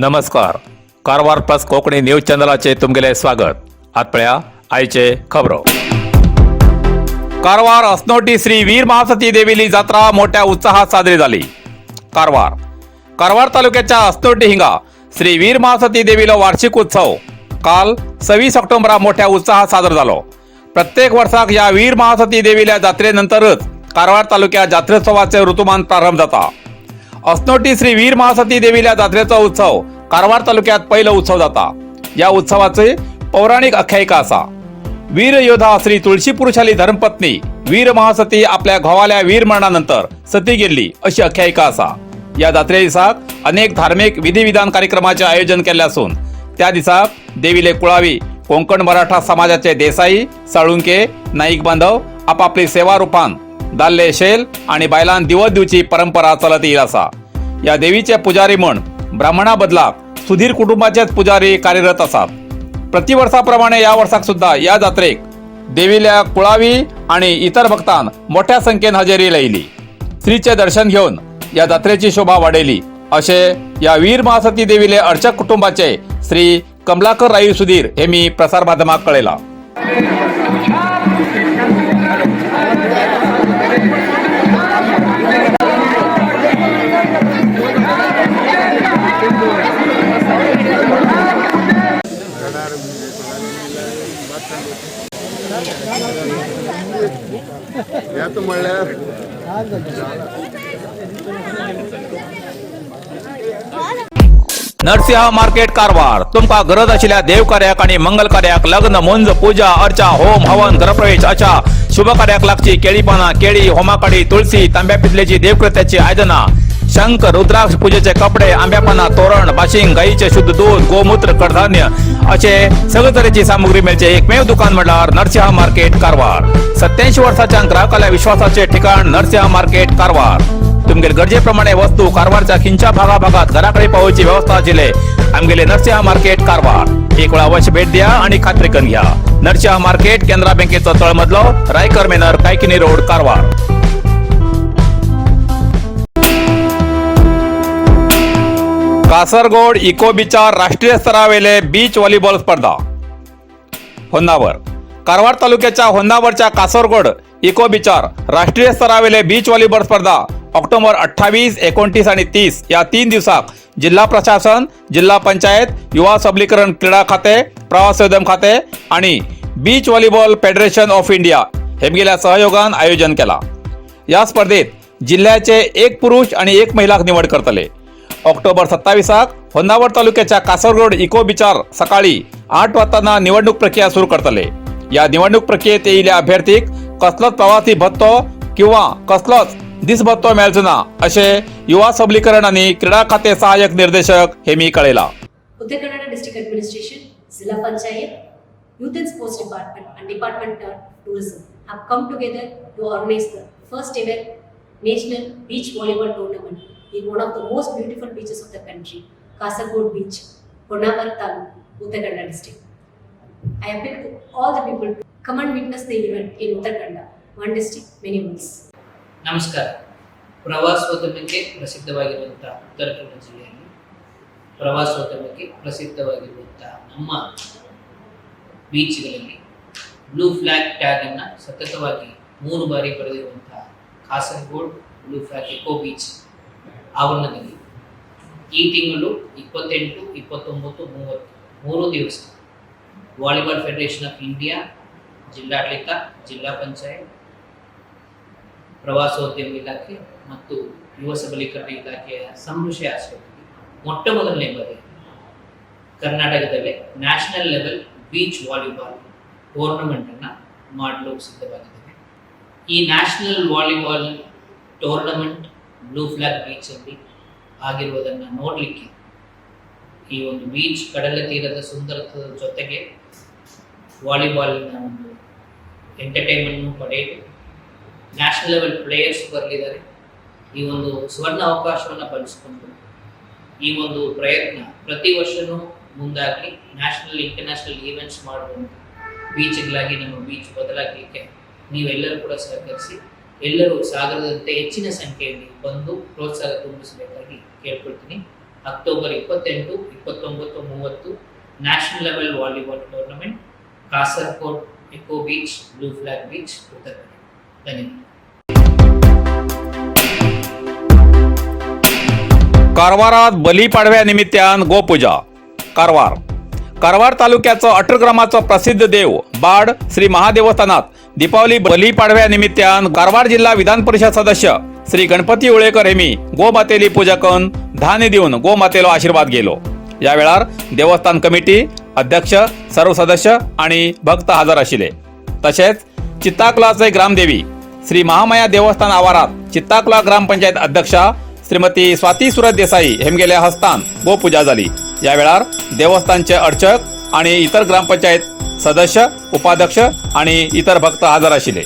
नमस्कार, Karwar plus Konkani news चॅनलाचे तुमगेले स्वागत. आत पळया आयचे खबरो. कारवार असनोटी श्री वीर महासती देवीली जात्रा मोठ्या उत्साहात साजरी झाली. कारवार कारवार तालुक्याच्या असनोटी हिंगा श्री वीर महासती देवीलो वार्षिक उत्सव काल 26 ऑक्टोबरा मोठ्या उत्साहात साजरा झालो. प्रत्येक वर्षाक या वीर महासती देवील्या जात्रेनंतरच कारवार तालुक्यात जात्रोत्सवाचे ऋतुमान प्रारंभ जाता. असनोटी श्री वीर महासती देवील्या जात्रेचा उत्सव कारवार तालुक्यात पहिलो उत्सव जाता. या उत्सवाचे पौराणिक आख्यायिका असा. वीर योद्धा श्री तुळशी पुरुषाली धर्मपत्नी वीर महासती आपल्या घोवाल्या वीर मरणानंतर सती गेली अशी आख्यायिका असा. या जात्रे दिसाक अनेक धार्मिक विधिविधान कार्यक्रमाचे आयोजन केले असून त्या दिसाक देवीले कुळावी कोंकण मराठा समाजाचे देसाई, साळुंके, नाईक बांधव आपापली सेवा रूपान दाल्ले शेल आणि बायलान दिवत दिवची परंपरा चलत येईल असा. या देवीचे पुजारी म्हण ब्राह्मणा बदलाक सुधीर कुटुंबाचेच पुजारी कार्यरत आसात. प्रतिवर्षाप्रमाणे या वर्षाक सुद्धा या जात्रेक देवील्या कुळावी आणि इतर भक्तां मोठ्या संख्येन हजेरी लायली. स्त्रीचे दर्शन घेऊन या जात्रेची शोभा वाढयली असे या वीर महासती देवीले अर्चक कुटुंबाचे श्री कमलाकर राई सुधीर हे मी प्रसार माध्यमाक कळयला. यात म्हणल्यार नरसिंह मार्केट कारवार. तुमका गरज आशिल्ल्या देवकार्याक आणि मंगल कार्याक, लग्न, मुंज, पूजा अर्चा, होम हवन, गृहप्रवेश अशा शुभ कार्याक लागची केळी पानां, केळी, होमाकाडी, तुळसी, तांब्या पितलेची देवकृत्याची आयदनां, शंख, रुद्राक्ष, पूजेचे कपडे, आंब्या पानां, तोरण, बाशिंग, गाईचे शुद्ध दूध, गोमूत्र, कडधान्य असे सगळे तरेची सामुग्री मेळचे एकमेव दुकान म्हटल्यार नरसिंह मार्केट कारवार. 87 वर्षाच्या ग्राहकाला विश्वासाचे ठिकाण नरसिंह मार्केट कारवार. तुमगेले गरजेप्रमाणे वस्तू कारवारच्या खिंच्या भागाभागात घराकडे पावोवची व्यवस्था आशिल्ले आमगेले नरसिंह मार्केट कारवार. एक वेळा अवश्य भेट द्या आणि खात्री करून घ्या. नरसिंह मार्केट, केनरा बँकेचो तळमजलो, रायकर मेनर, कायकिनी रोड, कारवार. कासरगोड इको बीचार राष्ट्रीय स्तरावेले बीच व्हॉलीबॉल स्पर्धा. होन्नावर कारवार तालुक्याच्या होन्नावरच्या कासरगोड इको बीचार राष्ट्रीय स्तरावेले बीच व्हॉलीबॉल स्पर्धा ऑक्टोबर 28, 29 आणि 30 या 3 दिवसाक जिल्हा प्रशासन, जिल्हा पंचायत, युवा सबलीकरण क्रीडा खाते, प्रवासोद्यम खाते आणि beach volleyball federation of India हेमगेल्या सहयोगान आयोजन केला. या स्पर्धेत जिल्ह्याचे एक पुरुष आणि एक महिलाक निवड करतले. ऑक्टोबर 27 होन्नावर तालुक्याच्या कासरगोड इको बीचार सकाळी 8 वाजताना निवडणूक प्रक्रिया सुरू करतले. या निवडणूक प्रक्रियेत येयिल्ल्या अभ्यर्थीक कसलोच प्रवासी भत्तो किंवा कसलोच दिसभत्तो मेळचो ना असे युवा सबलीकरण आणि क्रीडा खाते सहाय्यक निर्देशक Hemy कळयला. Uttar Kannada District Administration, Zilla Panchayat, Youth and Sports Department and Department of Tourism have come together to organize the first ever National Beach Volleyball Tournament in one of the most beautiful beaches of the country, Kasargod Beach, Honnavar Taluk, Uttar Kannada District. I appeal to all the people to come and witness the event in Uttar Kannada, one district, many worlds. ನಮಸ್ಕಾರ. ಪ್ರವಾಸೋದ್ಯಮಕ್ಕೆ ಪ್ರಸಿದ್ಧವಾಗಿರುವಂಥ ಉತ್ತರ ಕನ್ನಡ ಜಿಲ್ಲೆಯಲ್ಲಿ ಪ್ರವಾಸೋದ್ಯಮಕ್ಕೆ ಪ್ರಸಿದ್ಧವಾಗಿರುವಂಥ ನಮ್ಮ ಬೀಚ್ಗಳಲ್ಲಿ blue flag ಟ್ಯಾಗನ್ನು ಸತತವಾಗಿ ಮೂರು ಬಾರಿ ಪಡೆದಿರುವಂಥ Kasaragod blue flag eco beach ಆವರಣದಲ್ಲಿ ಈ ತಿಂಗಳು 28, 29, 30 3 ದಿವಸ ವಾಲಿಬಾಲ್ ಫೆಡರೇಷನ್ ಆಫ್ ಇಂಡಿಯಾ, ಜಿಲ್ಲಾಡಳಿತ, ಜಿಲ್ಲಾ ಪಂಚಾಯತ್, ಪ್ರವಾಸೋದ್ಯಮ ಇಲಾಖೆ ಮತ್ತು ಯುವ ಸಬಲೀಕರಣ ಇಲಾಖೆಯ ಸಮ್ಮಿಶ್ರ ಆಶ್ರಯದಲ್ಲಿ ಮೊಟ್ಟ ಮೊದಲನೇ ಬಾರಿ ಕರ್ನಾಟಕದಲ್ಲೇ ನ್ಯಾಷನಲ್ ಲೆವೆಲ್ ಬೀಚ್ ವಾಲಿಬಾಲ್ ಟೂರ್ನಮೆಂಟನ್ನು ಮಾಡಲು ಸಿದ್ಧವಾಗಿದ್ದೇವೆ. ಈ national volleyball tournament blue flag ಬೀಚಲ್ಲಿ ಆಗಿರುವುದನ್ನು ನೋಡಲಿಕ್ಕೆ, ಈ ಒಂದು ಬೀಚ್ ಕಡಲ ತೀರದ ಸುಂದರತ್ವದ ಜೊತೆಗೆ ವಾಲಿಬಾಲಿನ ಒಂದು ಎಂಟರ್ಟೈನ್ಮೆಂಟ್ ಪಡೆಯಲು ನ್ಯಾಷನಲ್ ಲೆವೆಲ್ ಪ್ಲೇಯರ್ಸ್ ಬರಲಿದ್ದಾರೆ. ಈ ಒಂದು ಸುವರ್ಣ ಅವಕಾಶವನ್ನು ಬಳಸಿಕೊಂಡು ಈ ಒಂದು ಪ್ರಯತ್ನ ಪ್ರತಿ ವರ್ಷವೂ ಮುಂದಾಗಲಿ. ನ್ಯಾಷನಲ್, ಇಂಟರ್ನ್ಯಾಷನಲ್ ಈವೆಂಟ್ಸ್ ಮಾಡುವಂಥ ಬೀಚ್ಗಳಾಗಿ ನಮ್ಮ ಬೀಚ್ ಬದಲಾಗಲಿಕ್ಕೆ ನೀವೆಲ್ಲರೂ ಕೂಡ ಸಹಕರಿಸಿ, ಎಲ್ಲರೂ ಸಾಗರದಂತೆ ಹೆಚ್ಚಿನ ಸಂಖ್ಯೆಯಲ್ಲಿ ಬಂದು ಪ್ರೋತ್ಸಾಹ ತುಂಬಿಸಬೇಕಾಗಿ ಕೇಳ್ಕೊಳ್ತೀನಿ. October 28, 29, 30 national level volleyball tournament, Kasaragod eco beach, blue flag beach, Uttar ಧನ್ಯವಾದ. कारवारात बलिपाडव्या निमित्तान गोपूजा. कारवार. कारवार तालुक्याचो 18 ग्रामाचो प्रसिद्ध देव बाड श्री महादेवस्थानात दीपावली बलिपाडव्या निमित्तान कारवार जिल्हा विधान परिषद सदस्य श्री गणपती उळेकर हेमी गोमातेली पूजा करून धान्य दिवन गोमातेलो आशीर्वाद गेलो. या वेळार देवस्थान कमिटी अध्यक्ष, सर्व सदस्य आणि भक्त हजर आशिल्ले. तशेंच चित्ताकुलाचे ग्रामदेवी श्री महामाया देवस्थान आवारात चित्ताकुला ग्रामपंचायत अध्यक्षा श्रीमती स्वाती सुरज देसाई हेमगेल्या हस्तान गोपूजा झाली. या वेळार देवस्थानचे अर्चक आणि इतर ग्रामपंचायत सदस्य, उपाध्यक्ष आणि इतर भक्त हजर आशिल्ले.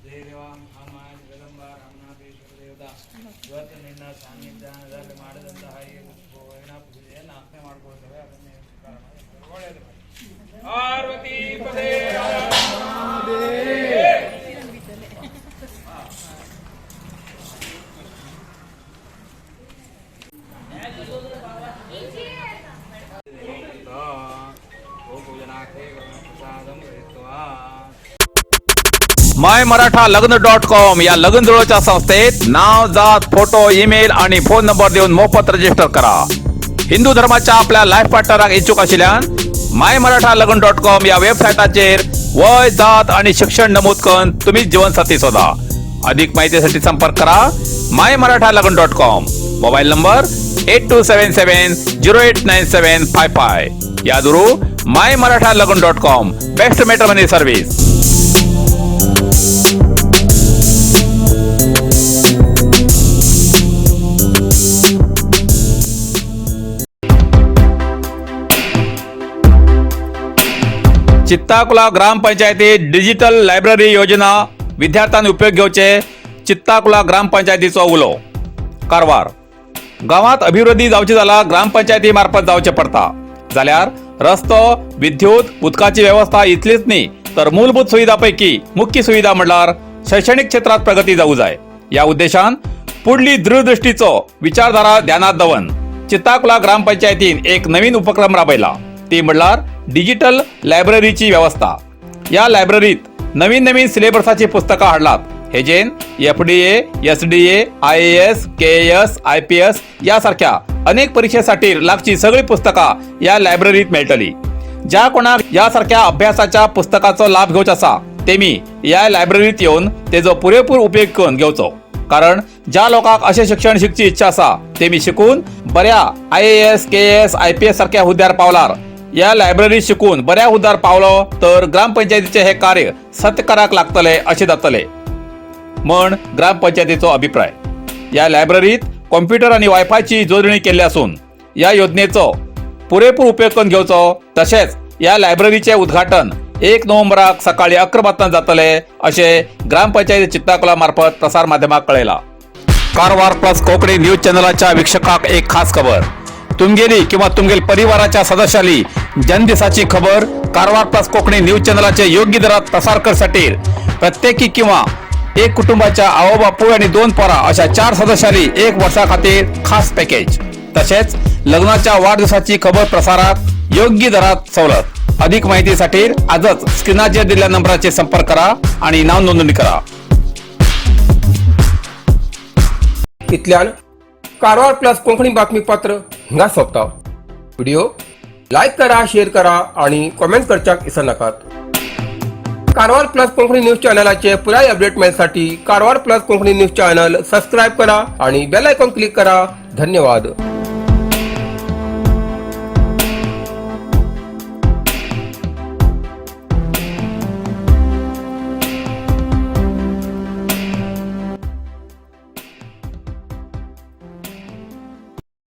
ಜಯ ಮಹಾಮಾಯ ಜಗದಂಬ ರಾಮನಾಥೇಶ್ವರ ದೇವತಾ. ಇವತ್ತು ನಿನ್ನ ಸಾನ್ನಿಧ್ಯಾನದಲ್ಲಿ ಮಾಡಿದಂತಹ ಈ ಗೋವಿನ ಪೂಜೆಯನ್ನು ಅರ್ಪಣೆ ಮಾಡಿಕೊಳ್ತೇವೆ. ಅದನ್ನೇ ಸ್ವೀಕಾರ ಮಾಡಿ ಒಳ್ಳೆಯದು ಮಾಡಿ. ಪಾರ್ವತಿ ಪದೇ. ಗೋಪೂಜನಾರ್ಥೇ ಪ್ರಸಾದಂ ಗೃಹೀತ್ವಾ. माय मराठा लग्न डॉट कॉम या लग्न जुळोच्या संस्थेत नाव, जात, फोटो, ईमेल आणि फोन नंबर देऊन मोफत रजिस्टर करा. हिंदू धर्माच्या आपल्या लाईफ पार्टनराक इच्छुक आशिल्ल्यान माय मराठा लग्न डॉट कॉम या वेबसाईटाचेर वय, जात आणि शिक्षण नमूद करून तुम्ही जीवनसाथी शोधा. अधिक माहितीसाठी संपर्क करा माय मराठा लग्न dot com, mobile number 8277089755. या दुरू माय मराठा लग्न dot com, best matrimony service. Chittakula ग्रामपंचायतीत डिजिटल लायब्ररी योजना विद्यार्थ्यांनी उपयोग घेवचे, चित्ताकुला ग्रामपंचायतीचो उलो. कारवार. गावात अभिवृद्धी जावची जाल्यार ग्रामपंचायती मार्फत जावचें पडटा. जाल्यार रस्तो, विद्युत, उदकाची वेवस्था इतलीच न्ही तर मूलभूत सुविधा पैकी मुख्य सुविधा म्हणल्यार शैक्षणिक क्षेत्रात प्रगती जावू जाय. या उद्देशान पुढली दृढदृष्टीचो विचारधारा ध्यानात दवरून चित्ताकुला ग्रामपंचायतीन एक नवीन उपक्रम राबयला, ती म्हणल्यार डिजिटल लायब्ररीची व्यवस्था. या लायब्ररीत नवीन नवीन सिलेबसाची पुस्तकां हाडलात. हेजेन FDA, SDA, IAS, KAS, IPS यासारख्या अनेक परीक्षेसाठी लागची सगळी पुस्तकां या लायब्ररीत मेळटली. ज्या कोणाक यासारख्या अभ्यासाच्या पुस्तकाचो लाभ घेवचो आसा तेमी या लायब्ररीत येवन तेजो पुरेपूर उपयोग करून घेवचो, कारण ज्या लोकांक अशें शिक्षण शिकची इच्छा आसा तेमी शिकून बऱ्या IAS, KAS, IPS सारख्या हुद्द्यार पावलार. या लायब्ररीत शिकून बऱ्या हुद्द्यार पावलो तर ग्रामपंचायतीचे हे कार्य सत्काराक लागतले अशें जातले म्हण ग्रामपंचायतीचो अभिप्राय. या लायब्ररीत कॉम्प्युटर आणि वायफायची जोडणी केल्ली असून या योजनेचो पुरेपूर उपयोग करून घेवचो. तशेंच या लायब्ररीचे उद्घाटन 1 नोव्हेंबराक सकाळी 11 वाजता जातले अशें ग्रामपंचायती चित्ताकुला मार्फत प्रसार माध्यमाक कळयला. कारवार प्लस कोकणी न्यूज चॅनलाच्या वीक्षकाक एक खास खबर. तुमगेली किंवा तुमगेल परिवाराच्या सदस्याली जन्मदिसाची खबर कारवार प्लस कोकणी न्यूज चॅनलाचे योग्य दरात प्रसार करसाठी प्रत्येकी किंवा एक कुटुंबाच्या आवो बापूय आणि दोन पोरा अशा चार सदस्यांनी एक वर्षा खातीर खास पॅकेज. तसेच लग्नाच्या वाढदिवसाची खबर प्रसारात योग्य दरात सवलत. अधिक माहितीसाठी आजच स्क्रीनाचेर दिलेल्या नंबराचे संपर्क करा आणि नाव नोंदणी करा. इतल्यान कारवार प्लस कोंकणी बातमीपत्र हिंगा सोंपता. व्हिडिओ लायक करा, शेअर करा आणि कॉमेंट करच्याक विसरनाकात. कारवार प्लस कोंकणी न्यूज चॅनलाचे पुराय अपडेट मेळसाठी Karwar plus Konkani news channel subscribe करा आणि बेल आयकॉन क्लिक करा. धन्यवाद.